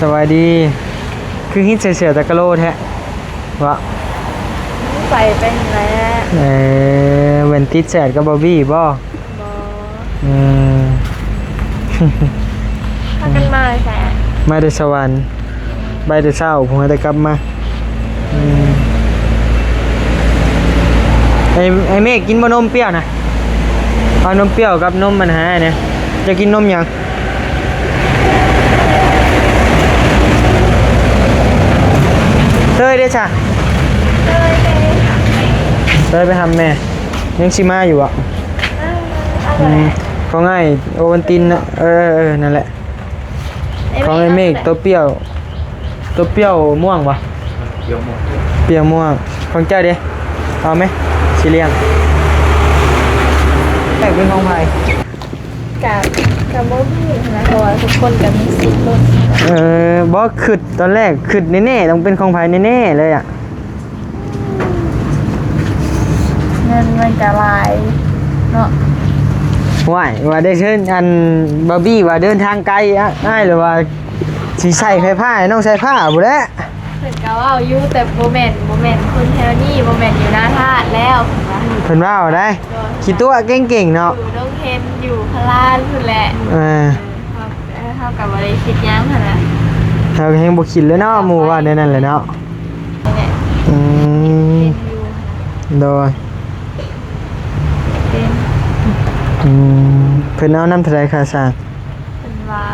ສະບາຍດີ. ຄືຮິດໃສ່ເສື້ອຕະກະໂລແທ້ວະ? ໃສ່ໄປຫັ້ນແຫຼະ. ເອີ ແມ່ນຕິດແສດກັບບາບີບໍ່? ບໍ່. ອືມ ພາກັນມາແຕ່ໃສ? ມາແຕ່ສະຫວັນ ໄປແຕ່ເຊົ້າພຸ້ນ ແຕ່ກັບມາ. ອືມ ໄອ້ ໄອ້ເມກກິນບໍ່ນົມປ່ຽວນະ? ເອົານົມປ່ຽວກັບນົມມັນໃຫ້ແດ່. ຈະກິນນົມຫຍັງ? ເຕີຍເດ້ຊະ? ເຕີຍໄປຫາແມ່. ຍັງຊິມາຢູ່ບໍ່? ອືມ ຂອງອ້າຍໂອວັນຕິນນະ. ເອີ ເອີ ນັ້ນແຫຼະ. ຂອງອ້າຍເມກ ໂຕປ່ຽວ ໂຕປ່ຽວມ່ວງບໍ່? ປ່ຽວມ່ວງ ປ່ຽວມ່ວງ. ຂອງເຈົ້າເດ ເອົາໄໝ? ສີເຫຼືອງ. ແລກເປັນຂອງໃຜ? ກະ ກະບໍ່ຮູ້ນະ ເພາະວ່າທຸກຄົນກະມີສິດລຸ້ນ. ເອີ ບໍ່ ຄຶດ ຕອນແລກຄຶດແນ່ໆ ຕ້ອງເປັນຂອງໃຜແນ່ໆເລີຍອະ. ເງິນມັນກະຫຼາຍເນາະ. ຫວາຍ ວ່າໄດ້ເຊີນ ອັນ ບາບີວ່າເດີນທາງໄກ ອ້າຍ ຫຼືວ່າຊິໃສ່ໄຟຟ້າໃຫ້ນ້ອງສາຍຟ້າພຸ້ນແຫຼະ. ເພິ່ນກະເວົ້າຢູ່ ແຕ່ບໍ່ແມ່ນ ບໍ່ແມ່ນຄົນແຖວນີ້ ບໍ່ແມ່ນຢູ່ນາທາດແລ້ວ ເພິ່ນວ່າ ເພິ່ນເວົ້າໄດ໋. ໂດຍ ຂີ້ຕົວະເກັ່ງໆເນາະ ຢູ່ດົງເຫັນ ຢູ່ພະລານພຸ້ນແຫຼະ. ເອີ ເອີ ເຮົາ ເຮົາກະບໍ່ໄດ້ຄິດຫຍັງຫັ້ນນະ. ເຮົາກະແຮງບໍ່ຄິດເລີຍເນາະ ໝູ່ເວົ້າແນວນັ້ນແຫຼະເນາະ. ນີ້ແຫຼະ ອືມ ເປັນຢູ່ ໂດຍ ເປັນ ອືມ ເພິ່ນເອົານຳເທົ່າໃດຄ່າສ້າງ? ເພິ່ນວ່າ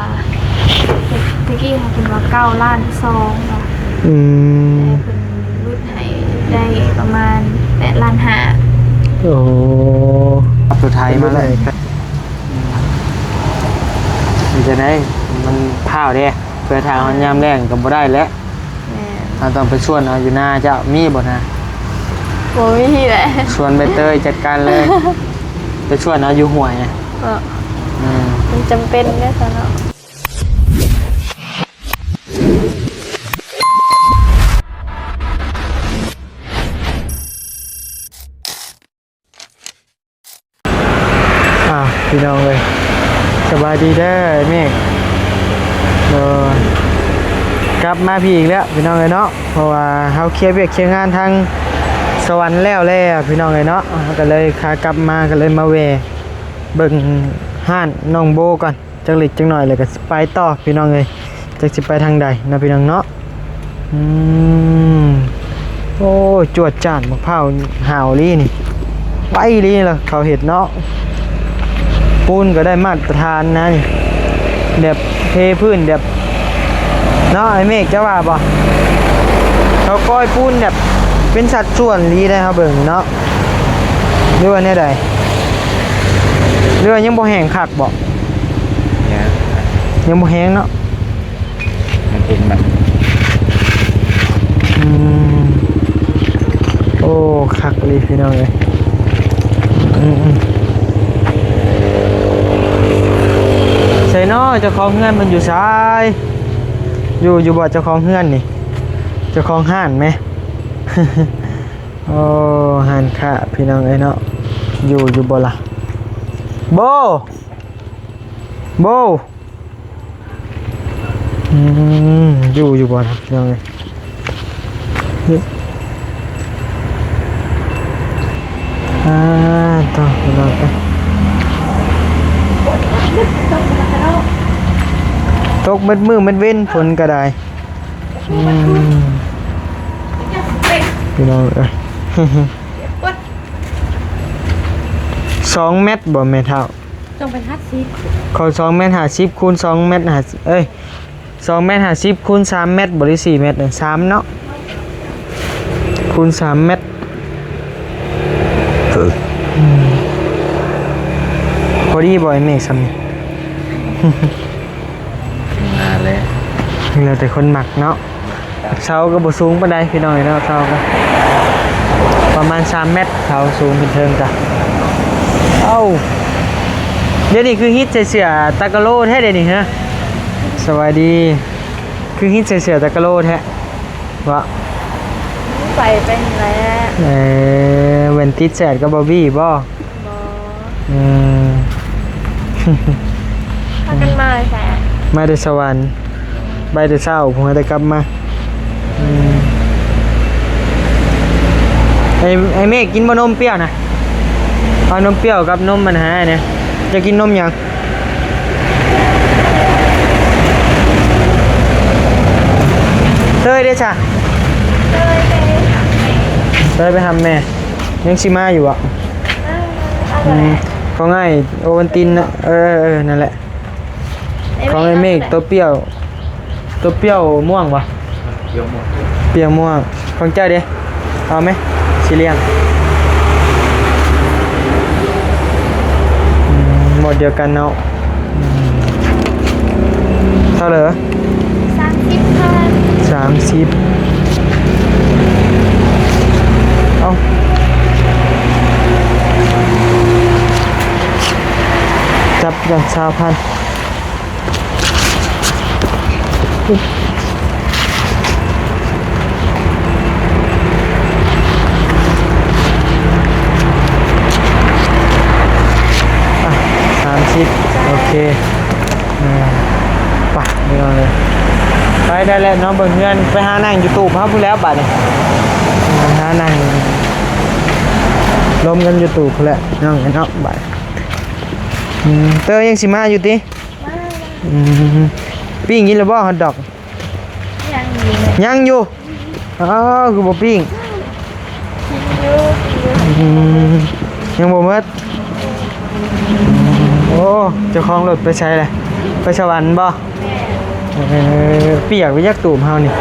ແຕ່ກີ້ເພິ່ນວ່າເກົ້າລ້ານສອງເນາະ. ອືມ ແຕ່ເພິ່ນຫຼຸດໃຫ້ໄດ້ປະມານແປດລ້ານຫ້າ. ໂອ້ ສຸດທ້າຍມາເລີຍ. ເປັນຈັ່ງໃດ? ມັນພ້າວເດ້ ເພື່ອຖ້າເຮົາຍາມແລ້ງກະບໍ່ໄດ້ແຫຼະ. ແມ່ນ ເຮົາຕ້ອງໄປສວນເອົາຢູ່ນາ. ເຈົ້າມີບໍ່ນາ? ບໍ່ມີແຫຼະ. ສວນໃບເຕີຍຈັດການເລີຍ. ໄປສວນເອົາຢູ່ຫ້ວຍນະ. ເນາະ ອືມ ມັນຈຳເປັນເດ້ຊະເນາະ. ອ້າວ ພີ່ນ້ອງເອີຍ ສະບາຍດີເດີແມ່. ໂດຍ ກັບມາພີ້ອີກແລ້ວພີ່ນ້ອງເອີຍເນາະ. ເພາະວ່າເຮົາເຄຍວຽກເຄຍງານທາງສະຫວັນແລ້ວແລ້ວພີ່ນ້ອງເອີຍເນາະ. ເຮົາກະເລີຍຂາກັບມາ ກະເລີຍມາແວ່ເບິ່ງຮ້ານນ້ອງໂບກ່ອນ. ຈັກເລັກຈັກໜ້ອຍ ແລ້ວກະຊິໄປຕໍ່ພີ່ນ້ອງເອີຍ. ຈັກຊິໄປທາງໃດເນາະພີ່ນ້ອງເນາະ. ອືມ ໂອ້ ຈວດຈາດ ໝາກພ້າວຫາວອີ່ຫຼີນີ້ ໄວອີ່ຫຼີລະ ເຂົາເຮັດເນາະ. ປູນກະໄດ້ມາດຕະຖານນະນີ້ ແບບເທພື້ນແບບ ເນາະ ອ້າຍເມກ ເຈົ້າວ່າບໍ່? ເຂົາກ້ອຍປູນແບບເປັນສັດສ່ວນອີ່ຫຼີໄດ໋ ເຮົາເບິ່ງເນາະ. ຫຼືວ່າແນວໃດ? ຫຼືວ່າຍັງບໍ່ແຫ້ງຄັກບໍ່? ຍັງ ຍັງບໍ່ແຫ້ງເນາະ. ມັນເປັນມັນ ອືມ ໂອ້ ຄັກອີ່ຫຼີພີ່ນ້ອງເອີຍ. ອືມ ໃສເນາະ ເຈົ້າຂອງເຮືອນເພິ່ນຢູ່ໃສ? ຢູ່ ຢູ່ບໍ່ເຈົ້າຂອງເຮືອນນີ້? ເຈົ້າຂອງຮ້ານແມ? ໂອ້ ຮ້ານຄ້າພີ່ນ້ອງເອີຍເນາະ. ຢູ່ ຢູ່ບໍ່ລະ? ໂບ ໂບ ອືມ ຢູ່ ຢູ່ບໍ່ນະພີ່ນ້ອງເອີຍ. ອ່າ ຕໍ່ ພີ່ນ້ອງເອີຍ ຕົກເບິດມື້ເບິດເວັນ ຝົນກະໄດ້. ອືມ ພີ່ນ້ອງເອີຍ ສອງແມັດບໍ່ແມ່ເຖົ້າ? ຕ້ອງໄປຫາສິບ ຂໍສອງແມັດຫ້າສິບ ຄູນສອງແມັດຫ້າສິບ ເອີຍ ສອງແມັດຫ້າສິບ ຄູນສາມແມັດບໍ່ ຫຼືສີ່ແມັດ ສາມເນາະ ຄູນສາມແມັດ. ອືມ ພໍດີບໍ່ ໄອ້ເມກ ສ່ຳນີ້? ມາແລ້ວ ແລ້ວແຕ່ຄົນມັກເນາະ. ເສົາກະບໍ່ສູງປານໃດພີ່ນ້ອງເອີຍເນາະ ເສົາກະປະມານສາມແມັດ ເສົາສູງຂຶ້ນເທິງກະ. ເອົ້າ ດຽວນີ້ຄືຮິດໃສ່ເສື້ອຕາກະໂລແທ້ດຽວນີ້ ຮະ? ສະບາຍດີ. ຄືຮິດໃສ່ເສື້ອຕາກະໂລແທ້ວະ? ໃສ່ໄປຫັ້ນແຫຼະ. ເອີ ແມ່ນຕິດແສດກັບບາບີບໍ່? ບໍ່. ອືມ ພາກັນມາແຕ່ໃສ? ມາແຕ່ສະຫວັນ. ໄປແຕ່ເຊົ້າພຸ້ນ ແຕ່ກັບມາ. ອືມ ໄອ້ ໄອ້ເມກກິນບໍ່ນົມປ່ຽວນະ? ເອົານົມປ່ຽວກັບນົມມັນໃຫ້ແດ່. ຈະກິນນົມຫຍັງ? ເຕີຍເດ້ຊະ? ເຕີຍໄປຫາແມ່ ເຕີຍໄປຫາແມ່. ຍັງຊິມາຢູ່ບໍ່? ອືມ ຂອງອ້າຍໂອວັນຕິນນະ. ເອີ ເອີ ນັ້ນແຫຼະ. ຂອງອ້າຍເມກ ໂຕປ່ຽວ ໂຕປ່ຽວມ່ວງບໍ່? ປ່ຽວມ່ວງ ປ່ຽວມ່ວງ. ຂອງເຈົ້າເດ ເອົາໄໝ? ສີເຫຼືອງ. ອືມ ໝົດດຽວກັນເນາະ. ອືມ ເທົ່າໃດ? ສາມສິບພັນ. ສາມສິບ. ເອົ້າ ຈັບກັນ ຊາວພັນ. ອ່ະ ສາມສິບ. ໂອເຄ ໄປ ໄປໄດ້ແລ້ວເນາະ ເບິ່ງເຮືອນ. ໄປຫານັ່ງຢູ່ຕູບເຮົາພຸ້ນແລ້ວບາດນີ້ ໄປຫານັ່ງລົມກັນຢູ່ຕູບພຸ້ນແຫຼະ ນ້ອງເອີຍເນາະ ບາດ. ອືມ ເຕີຍັງຊິມາຢູ່ຕິ? ອືມ ປີ້ງກິນແລ້ວບໍ່ຮອດດອກ? ຍັງຢູ່ ຍັງຢູ່. ອ້າວ ຄືບໍ່ປີ້ງ? ກິນຢູ່ ກິນຢູ່. ອືມ ຍັງບໍ່ໝົດ. ໂອ້ ເຈົ້າຂອງລົດໄປໃສລະ? ໄປສະຫວັນບໍ່? ແມ່ນ. ເອີ ປຽກໄປຈັກຕູບເຮົານີ້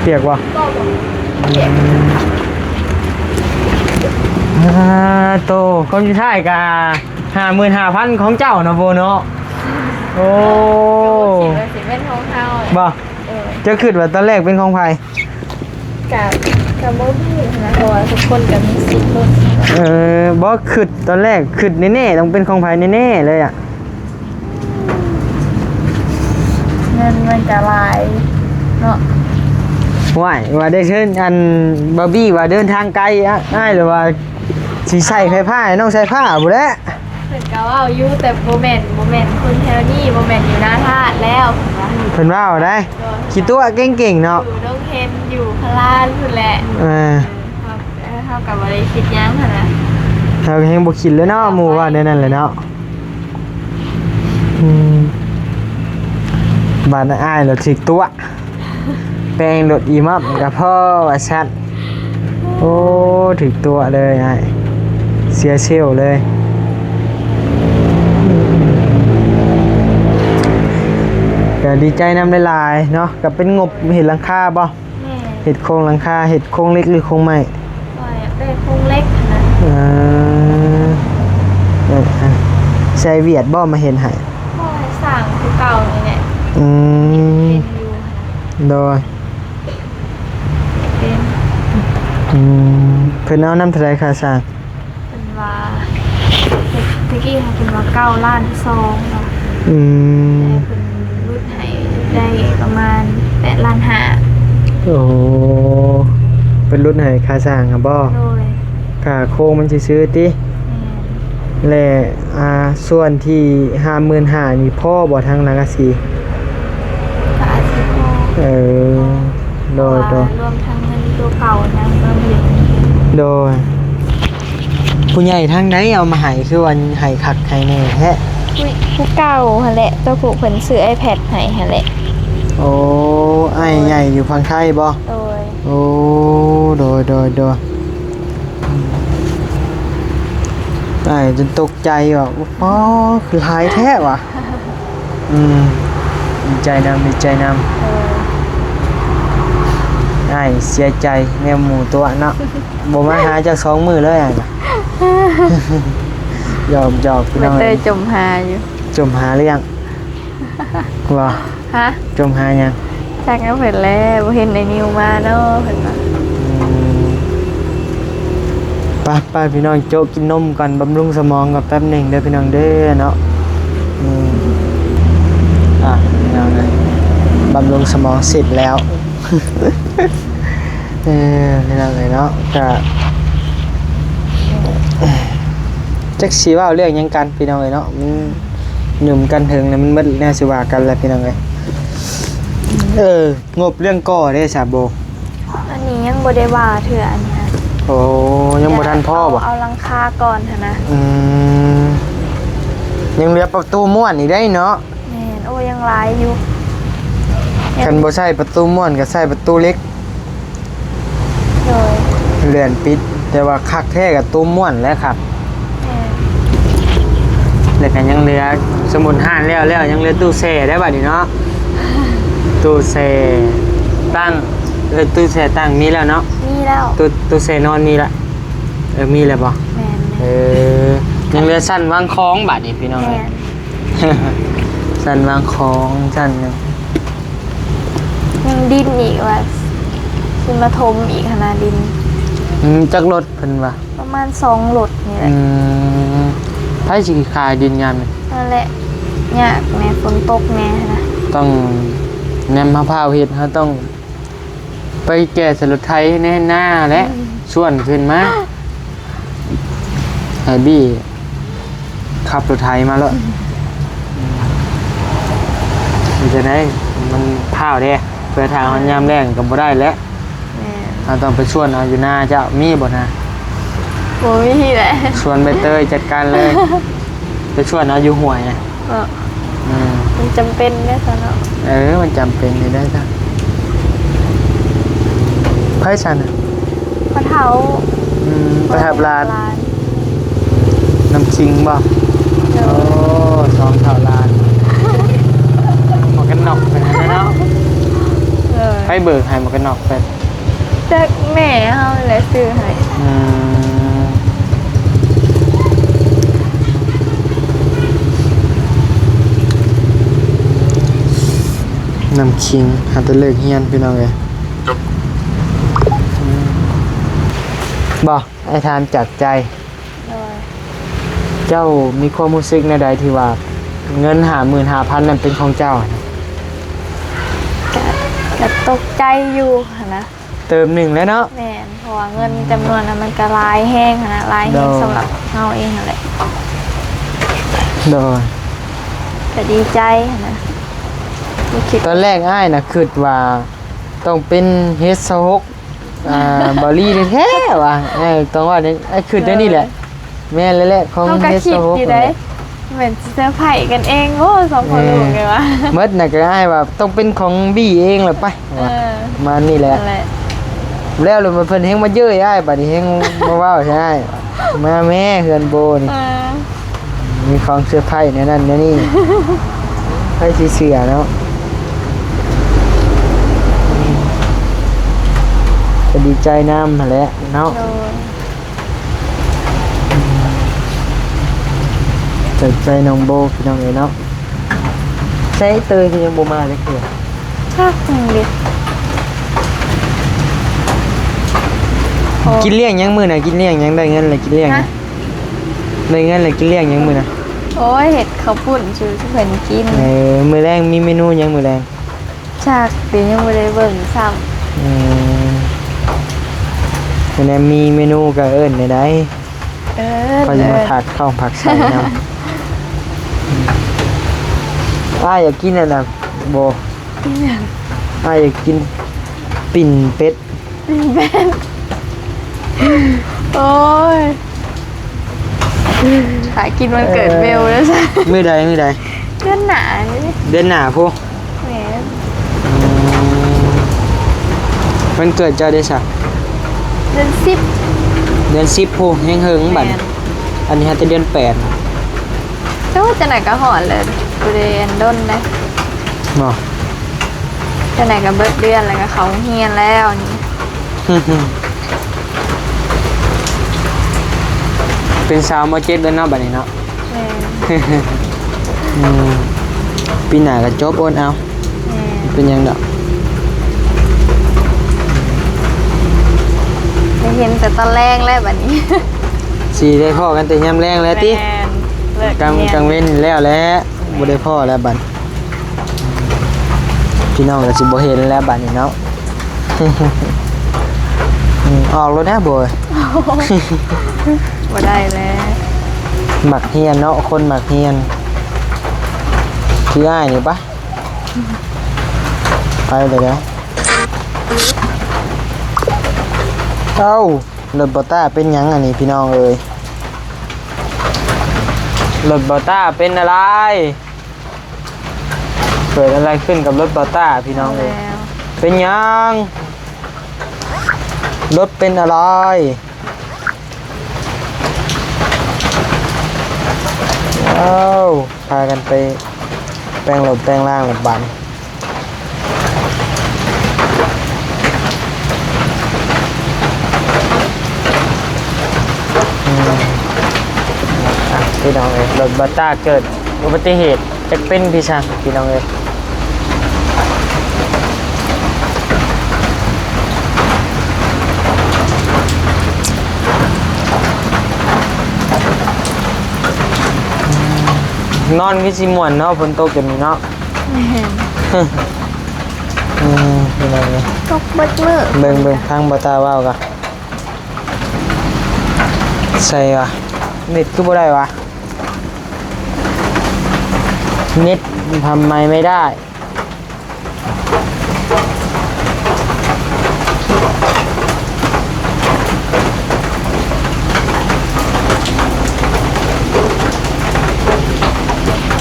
ປຽກບໍ່? ບໍ່ ບໍ່. ອືມ ອ່າ ໂຕ ຄວາມສຸດທ້າຍກະ ຫ້າໝື່ນຫ້າພັນຂອງເຈົ້ານະໂບເນາະ. ໂອ້ ກໍບໍ່ຄິດວ່າຊິແມ່ນຂອງເຮົາ. ບໍ່? ເອີ ເຈົ້າຄິດວ່າຕອນແລກເປັນຂອງໃຜ? ກະ ກະບໍ່ຮູ້ຫັ້ນນະ ເພາະວ່າທຸກຄົນກະມີສິດລົດ. ເອີ ບໍ່ ຄິດຕອນແລກ ຄິດແນ່ໆ ຕ້ອງເປັນຂອງໃຜແນ່ໆເລີຍອະ. ເງິນມັນກະຫຼາຍເນາະ. ຫວ້າຍ ວ່າໄດ້ເຊີນ ອັນ ບາບີວ່າເດີນທາງໄກ ອ້າຍ ຫຼືວ່າ ຊິໃສ່ໄຟຟ້າໃຫ້ນ້ອງສາຍຟ້າພຸ້ນແຫຼະ. ເພິ່ນກໍເວົ້າຢູ່ ແຕ່ບໍ່ແມ່ນ ບໍ່ແມ່ນຄົນແຖວນີ້ ບໍ່ແມ່ນຢູ່ນາທາດແລ້ວ ເພິ່ນວ່າ ເພິ່ນເວົ້າໄດ໋. ໂດຍ ຂີ້ຕົວະເກັ່ງໆເນາະ ຢູ່ດົງເຫັນ ຢູ່ພະລານພຸ້ນແຫຼະ. ເອີ ເຮົາ ເຮົາກໍບໍ່ໄດ້ຄິດຫຍັງຫັ້ນນະ ເຮົາກໍແຮງບໍ່ຄິດເລີຍເນາະ ໝູ່ເວົ້າແນວນັ້ນແຫຼະເນາະ. ອືມ ບາດອ້າຍລະຖືກຕົວະ ແປງລົດອີມັບກໍພໍວ່າຊັ້ນ. ໂອ້ ຖືກຕົວະເລີຍອ້າຍ ເສຍເຊວເລີຍ. ກໍດີໃຈນຳຫຼາຍໆເນາະ. ກໍເປັນງົບເຮັດຫຼັງຄາບໍ່? ແມ່ນ. ເຮັດໂຄງຫຼັງຄາ ເຮັດໂຄງເຫຼັກ ຫຼື ໂຄງໄມ້? ຂ້ອຍຢາກໄດ້ໂຄງເຫຼັກຫັ້ນນະ. ເອີ ເອີ ໃຊ້ຫວຽດບໍ່ມາເຮັດໃຫ້? ບໍ່ ໃຫ້ຊ່າງຄືເກົ່ານີ້ແຫຼະ. ອືມ ເປັນຢູ່ຫັ້ນນະ. ໂດຍ ເປັນ. ອືມ ເພິ່ນເອົານຳເທົ່າໃດຄ່າຊ່າງ? ເພິ່ນວ່າ ແຕ່ກີ້ເພິ່ນວ່າເກົ້າລ້ານສອງເນາະ. ອືມ ແຕ່ເພິ່ນຫຼຸດໃຫ້ໄດ້ປະມານແປດລ້ານຫ້າ. ໂອ້ ເພິ່ນຫຼຸດໃຫ້ຄ່າສ້າງຫັ້ນບໍ? ໂດຍ ຄ່າໂຄງມັນຊື່ໆຕິ? ແມ່ນ. ແລະ ອ່າ ສ່ວນທີ່ຫ້າໝື່ນຫ້ານີ້ພໍບໍ່ ທາງສັງກະສີ? ກໍອາດຊິພໍ. ເອີ ໂດຍ ເພາະວ່າ ໂດຍ ລວມທັງເງິນຕົວເກົ່ານຳ ລວມເຫຼັກ. ໂດຍ. ຜູ້ໃຫຍ່ທາງໃດເອົາມາໃຫ້ ຄືວ່າໃຫ້ຄັກໃຫ້ແນ່ແທ້? ຜູ້ ຜູ້ເກົ່າຫັ້ນແຫຼະ ຕົວຜູ້ເພິ່ນຊື້ໄອແພດໃຫ້ຫັ້ນແຫຼະ. ໂອ້ ອ້າຍໃຫຍ່ຢູ່ຝັ່ງໄທບໍ? ໂດຍ. ໂອ້ ໂດຍ ໂດຍ ໂດຍ. ອ້າຍຈົນຕົກໃຈວ່າ ໂອ້ ຄືຫຼາຍແທ້ວ່າ. ອືມ ດີໃຈນຳ ດີໃຈນຳ. ເອີ ອ້າຍເສຍໃຈແນວໝູ່ຕົວະເນາະ ບໍ່ມາຫາຈັກສອງມື້ເລີຍອ້າຍ. ຫຍອກໆ ພີ່ນ້ອງ ແມ່ເຕີຍຈົມຫາຢູ່ ຈົມຫາເລື່ອງບໍ່? ຮະ? ຈົມຫາຫຍັງ? ຈັກນຳເພິ່ນແຫຼະ ບໍ່ເຫັນໄອ້ນິວມາເນາະ ເພິ່ນວ່າ. ອືມ ໄປ ໄປ ພີ່ນ້ອງ ໂຈະກິນນົມກ່ອນ ບຳລຸງສະໝອງກ່ອນແປັບໜຶ່ງເດີພີ່ນ້ອງເດີເນາະ. ອືມ ອ່ະ ພີ່ນ້ອງເອີຍ ບຳລຸງສະໝອງເສັດແລ້ວ. ເອີ ພີ່ນ້ອງເອີຍເນາະ ກະ ຈັກຊິເວົ້າເລື່ອງຫຍັງກັນພີ່ນ້ອງເອີຍເນາະ ມັນຫຍຸ້ມກັນເຖິງແລ້ວ ມັນໝົດແນວຊິວ່າກັນແລ້ວພີ່ນ້ອງເອີຍ. ເອີ ງົບເລື່ອງກໍ່ເດ້ຊະໂບ? ອັນນີ້ຍັງບໍ່ໄດ້ວ່າເທື່ອ ອັນນີ້ນະ. ໂອ້ ຍັງບໍ່ທັນພໍບໍ່? ເອົາ ເອົາຫຼັງຄາກ່ອນຫັ້ນນະ. ອືມ ຍັງເຫຼືອປະຕູມ້ວນອີກໄດ໋ເນາະ. ແມ່ນ. ໂອ້ ຍັງຫຼາຍຢູ່. ຄັນບໍ່ໃຊ້ປະຕູມ້ວນກໍໃຊ້ປະຕູເຫຼັກ. ໂດຍ ເລື່ອນປິດ ແຕ່ວ່າຄັກແທ້ກໍຕູ້ມ້ວນແຫຼະຄັກ. ແມ່ນ. ແລ້ວກໍຍັງເຫຼືອ ສົມມຸດຮ້ານແລ້ວ ແລ້ວຍັງເຫຼືອຕູ້ແຊ່ໄດ້ບັດນີ້ເນາະ. ຕູ້ແຊ່ຕັ້ງ ເອີ ຕູ້ແຊ່ຕັ້ງມີແລ້ວເນາະ? ມີແລ້ວ. ຕູ້ ຕູ້ແຊ່ນອນມີລະ? ເອີ ມີແລ້ວບໍ່? ແມ່ນ. ເອີ ຍັງເຫຼືອຊັ້ນວາງຂອງບັດນີ້ພີ່ນ້ອງ. ແມ່ນ. ຊັ້ນວາງຂອງຊັ້ນ ຍັງດິນອີກວ່າຊິມາຖົມອີກຫັ້ນນະ ດິນ. ອືມ ຈັກລົດເພິ່ນວ່າ? ປະມານສອງລົດນີ້ແຫຼະ. ອືມ ໃຜຊິຂາຍດິນຍາມນີ້? ນັ້ນແຫຼະ ຍາກແດ່ ຝົນຕົກແດ່ຫັ້ນນະ. ຕ້ອງແນມມະພ້າວເຮັດ ເຮົາຕ້ອງ ໄປແກ່ໃສ່ລົດໄຖໃນນາແຫຼະ. ອືມ ຊວນຂຶ້ນມາ ໃຫ້ບີ້ຂັບລົດໄຖມາໂລດ. ອືມ ເຮັດຈັ່ງໃດ ມັນພ້າວເດ້ ເພື່ອຖ້າຮອດຍາມແລ້ງກໍບໍ່ໄດ້ແຫຼະ. ແມ່ນ. ເຮົາຕ້ອງໄປຊວນເອົາຢູ່ນາເຈົ້າ ມີບໍ່ນາ? ບໍ່ມີແຫຼະ. ຊວນໃບເຕີຍຈັດການເລີຍ. ໄປຊວນເອົາຢູ່ຫ້ວຍນະ. ເນາະ. ອືມ ມັນຈຳເປັນເດ້ຊະເນາະ. ເອີ ມັນຈຳເປັນຢູ່ໄດ໋ຊະ. ໃຜຊັ້ນນະ? ພໍ່ເຖົ້າ. ອືມ ໄປຮັບຫຼານ ໄປຮັບຫຼານ ນ້ຳຄິງບໍ່? ໂດຍ. ໂອ້ ສອງເຖົ້າຫຼານ ໝວກກັນນັອກເພິ່ນຫັ້ນແຫຼະເນາະ. ເອີ ໃຜເບີກໃຫ້ໝວກກັນນັອກເພິ່ນ? ຈັກແມ່ເຮົາແຫຼະຊື້ໃຫ້. ອືມ ນ້ຳຄິງ ຫາແຕ່ເລີກຮຽນພີ່ນ້ອງເອີຍ. ບໍ່ ອ້າຍຖາມຈາກໃຈ. ໂດຍ. ເຈົ້າມີຄວາມຮູ້ສຶກແນວໃດທີ່ວ່າເງິນຫ້າໝື່ນຫ້າພັນນັ້ນເປັນຂອງເຈົ້າ? ກະ ກະຕົກໃຈຢູ່ຫັ້ນນະ. ເຕີມໜຶ່ງແລ້ວເນາະ. ແມ່ນ ເພາະວ່າເງິນຈຳນວນນັ້ນມັນກໍຫຼາຍແຮງຫັ້ນນະ ຫຼາຍແຮງ. ໂດຍ. ສຳລັບເຮົາເອງຫັ້ນແຫຼະ. ໂດຍ. ກໍດີໃຈຫັ້ນນະ ບໍ່ຄິດ. ຕອນແລກອ້າຍນະຄິດວ່າຕ້ອງເປັນເຮດຊາວຫົກ ອ່າ ເບົາຫຼີແທ້ໆວ່າ. ອ້າຍຕ້ອງວ່າ ອ້າຍຄິດແນວນີ້ແຫຼະ. ໂດຍ. ແມ່ນແລ້ວແຫຼະ ຂອງເຮົາກໍຄິດຢູ່ໃດ໋ ແມ່ນຊິເຊີໄພກັນເອງບໍ່ ສອງພໍ່ລູກນີ້ວ່າ. ເອີ ໝົດນະ ກໍອ້າຍວ່າຕ້ອງເປັນຂອງບີ້ເອງແຫຼະໄປ ເອີ ວ່າປະມານນີ້ແຫຼະ. ນັ້ນແຫຼະ. ແລ້ວ ແລ້ວເພິ່ນແຮ່ງມາເຍີ້ຍອ້າຍ ບາດນີ້ແຮ່ງມາເວົ້າໃສ່ອ້າຍ ມາແມ້ເຮືອນໂບນີ້. ເອີ ມີຂອງເຊີໄພແນວນັ້ນແນວນີ້ ໃຜຊິເຊື່ອເນາະ. ກໍດີໃຈນຳຫັ້ນແຫຼະເນາະ. ໂດຍ. ໃຈ ໃຈນ້ອງໂບພີ່ນ້ອງເອີຍເນາະ. ໃສເຕີຍຄືຍັງບໍ່ມາຈັກເທື່ອ? ຈັກຫຍັງເດ. ກິນລ້ຽງຫຍັງມື້ນະ? ກິນລ້ຽງຫຍັງ? ໄດ້ເງິນແລ້ວກິນລ້ຽງຫຍັງ? ຮະ? ໄດ້ເງິນແລ້ວກິນລ້ຽງຫຍັງມື້ນະ? ໂອ້ຍ ເຮັດເຂົ້າປຸ້ນສູ່ເພິ່ນກິນ. ເອີ ມື້ແລງມີເມນູຫຍັງມື້ແລງ? ຈັກຕິ ຍັງບໍ່ໄດ້ເບິ່ງຊ້ຳ. ອືມ ແນມມີເມນູກໍເອີ້ນໄດ້. ເອີ ເຂົາຈະມາຜັກເຂົ້າຜັກໃສ່ນຳ. ອ້າຍຢາກກິນອັນນັ້ນບໍ່? ກິນຫຍັງ? ອ້າຍຢາກກິນປີ້ງເປັດ. ປີ້ງເປັດ ໂອ້ຍ. ຫາກິນວັນເກີດເບວເດີ. ເອີ ມື້ໃດ ມື້ໃດ? ເດືອນໜ້ານີ້. ເດືອນໜ້າພຸ້ນ. ແມ່ນ. ອືມ ວັນເກີດເຈົ້າເດ້ຊະ? ເດືອນສິບ. ເດືອນສິບພຸ້ນ ແຮ່ງເຫິງບັດ. ແມ່ນ. ອັນນີ້ຫາແຕ່ເດືອນແປດ. ໂອ້ ຈັ່ງໃດກໍຮອດແລ້ວ ບໍ່ໄດ້ອັນດົນເດ້. ບໍ່? ຈັ່ງໃດກໍເບິດເດືອນ ແລ້ວກໍເຂົ້າໂຮງຮຽນແລ້ວນີ້. ເປັນສາວ ມໍເຈັດ ແລ້ວເນາະ ບັດນີ້ເນາະ. ແມ່ນ. ອືມ ປີໜ້າກໍຈົບໂອນເອົາ. ແມ່ນ. ເປັນຫຍັງດອກ. ໄດ້ເຫັນແຕ່ຕອນແລງແລ້ວບັດນີ້. ຊິໄດ້ພໍ້ກັນແຕ່ຍາມແລງແລ້ວຕິ? ແມ່ນ. ເລີກ ກາງ ຮຽນ ກາງເວັນແລ້ວແຫຼະ. ບໍ່ໄດ້ພໍ້ແລ້ວບັດ ພີ່ນ້ອງກໍຊິບໍ່ເຫັນແລ້ວບັດນີ້ເນາະ. ອືມ ອອກໂລດນະໂບ. ບໍ່ໄດ້ແລ້ວ. ມັກຮຽນເນາະ ຄົນມັກຮຽນ ຄືອ້າຍນີ້ປະ. ໄປເລີຍເດີ້. ເອົ້າ ລົດບໍ່ຕ້າເປັນຫຍັງອັນນີ້ພີ່ນ້ອງເອີຍ? ລົດບໍ່ຕ້າເປັນອະໄລ? ເກີດອະໄລຂຶ້ນກັບລົດບໍ່ຕ້າພີ່ນ້ອງເອີຍ? ເປັນຫຍັງ? ລົດເປັນອະໄລ? ເອົ້າ ພາກັນໄປແປງລົດແປງລາງແລ້ວບາດນີ້. ອືມ ອ່ະ ພີ່ນ້ອງເອີຍ ລົດບັດຕາເກີດອຸບັດຕິເຫດ ຈັກເປັນພິສັງ ພີ່ນ້ອງເອີຍ. ນອນຄືຊິມ່ວນເນາະ ຝົນຕົກແບບນີ້ເນາະ. ແມ່ນ ອືມ ພີ່ນ້ອງເອີຍ ຕົກເບິດມື້. ເບິ່ງ ເບິ່ງທາງບ່າວຕາເວົ້າກະ ໃສ່ວະ ເນັດຄືບໍ່ໄດ້ວະ ເນັດທຳໄມໄມ່ໄດ້?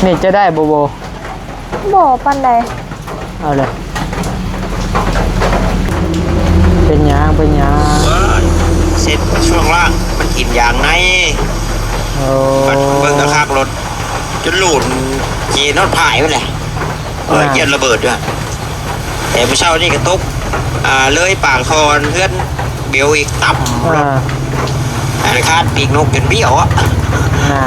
ເນັດຈະໄດ້ບໍ່? ບໍ່ ບໍ່ປານໃດ. ເອົາເລີຍ ເປັນຫຍັງ ເປັນຫຍັງ? ເອີ ເຊັດຊ່ວງລ່າງ ມັນຖິ້ມຢາງໃນ. ໂອ້ ບັດເບິ່ງກະຄັກລົດ ຈົນໂຫຼນເຈນອດພາຍພຸ້ນແຫຼະ. ເອີ ອ່າ ຢ້ານລະເບີດຢູ່ຫັ້ນ. ແຕ່ມື້ເຊົ້ານີ້ກະຕົກ ອ່າ ເລີຍປາກທ່ອນເຮືອນເບວອີກ ຕ່ຳ ອ່າ ອັນຄາດປີກນົກຈົນບ້ຽວອະ. ອ່າ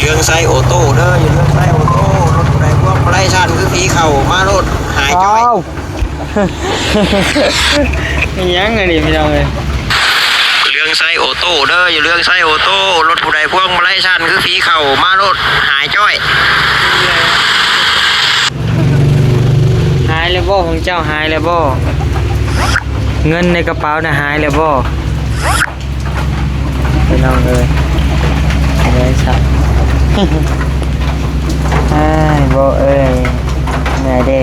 ເລື່ອງໃຊ້ໂອໂຕ້ເດີ ຢູ່ເລື່ອງໃຊ້ໂອໂຕ້ ລົດຜູ້ໃດພວກມາໄລ່ຊັ້ນຄືຜີເຂົ້າມາໂລດ ຫາຍຈ້ອຍ. ເອົ້າ ອີຫຍັງອັນນີ້ພີ່ນ້ອງເອີຍ? ເລື່ອງໃຊ້ໂອໂຕ້ເດີ ຢູ່ເລື່ອງໃຊ້ໂອໂຕ້ ລົດຜູ້ໃດພວກມາໄລ່ຊັ້ນຄືຜີເຂົ້າມາໂລດ ຫາຍຈ້ອຍ. ຫາຍແລ້ວບໍ່? ຂອງເຈົ້າຫາຍແລ້ວບໍ່? ເງິນໃນກະເປົານະຫາຍແລ້ວບໍ່? ພີ່ນ້ອງເອີຍ ເອີຍຊະ ອ້າຍ ບໍ່ເອີຍ ເມື່ອຍເດ້.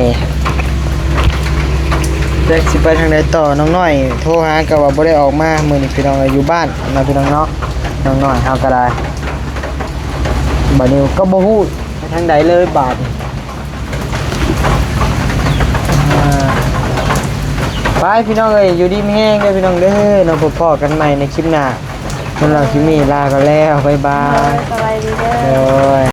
ຈັກຊິໄປທາງໃດຕໍ່ ນ້ອງນ້ອຍໂທຫາກະວ່າບໍ່ໄດ້ອອກມາມື້ນີ້ ພີ່ນ້ອງເອີຍ ຢູ່ບ້ານເນາະ ພີ່ນ້ອງເນາະ. ນ້ອງນ້ອຍເຮົາກະໄດ້ ບາດນີ້ກະບໍ່ຮູ້ໄປທາງໃດເລີຍບາດນີ້. ອ່າ ໄປພີ່ນ້ອງເອີຍ ຢູ່ດີມີແຮງເດີພີ່ນ້ອງເດີເນາະ ພົບພໍ້ກັນໃໝ່ໃນຄລິບໜ້າ. ສຳລັບຄລິບນີ້ລາກ່ອນແລ້ວ ບາຍບາຍ ໂດຍ ສະບາຍດີເດີ ໂດຍ.